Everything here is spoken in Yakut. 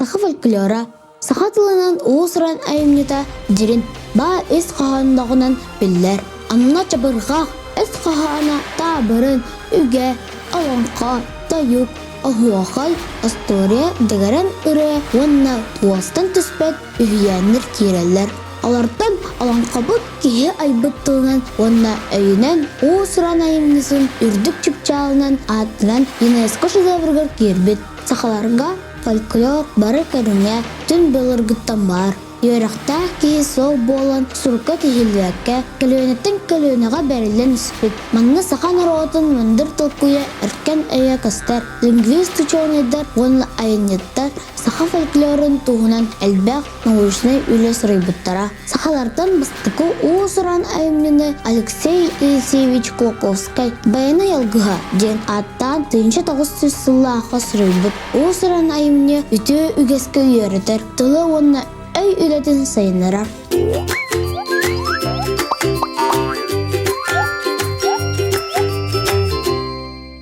Саха фольклора саха тылынан уус-уран айымньыта дьирин, баа ис хоһооннооҕунан биллэр. Онно чабырҕах, өс хоһооно, таабырын, үгэ, олоҥхо, тойук, оһуохай, остуоруйа, дэгэрэн ырыа уонна туостан түспэт үһүйээннэр киирэллэр. Олортон олоҥхобут киһи айбыт тылынан уонна өйүнэн уус-уран айымньытын үрдүк чыпчаалынан ааттанан ЮНЕСКО шедеврыгар киирбит. Сахаларга фольклор бары көрүҥэ түн былыргыттан баар. Үөрэхтээх киһи суох буолан сурукка тиһиллибэккэ, көлүөнэттэн көлүөнэҕэ бэриллэн испит. Манна саха норуотун мындыр толкуйа өркөн өйө көстөр. Лингвист учуонайдар уонна айанньыттар саха фольклорун туһунан элбэх научнай үлэ суруйбуттара. Сахалартан бастакы уус-уран айымньыны Алексей Елисеевич Кулаковскай «Байанай алгыһа» диэн ааттаан 1900 сыллаахха суруйбут. Уус-уран айымньы үтүө үгэскэ үөрэтэр, тылы уонна өй үлэтин сайыннарар.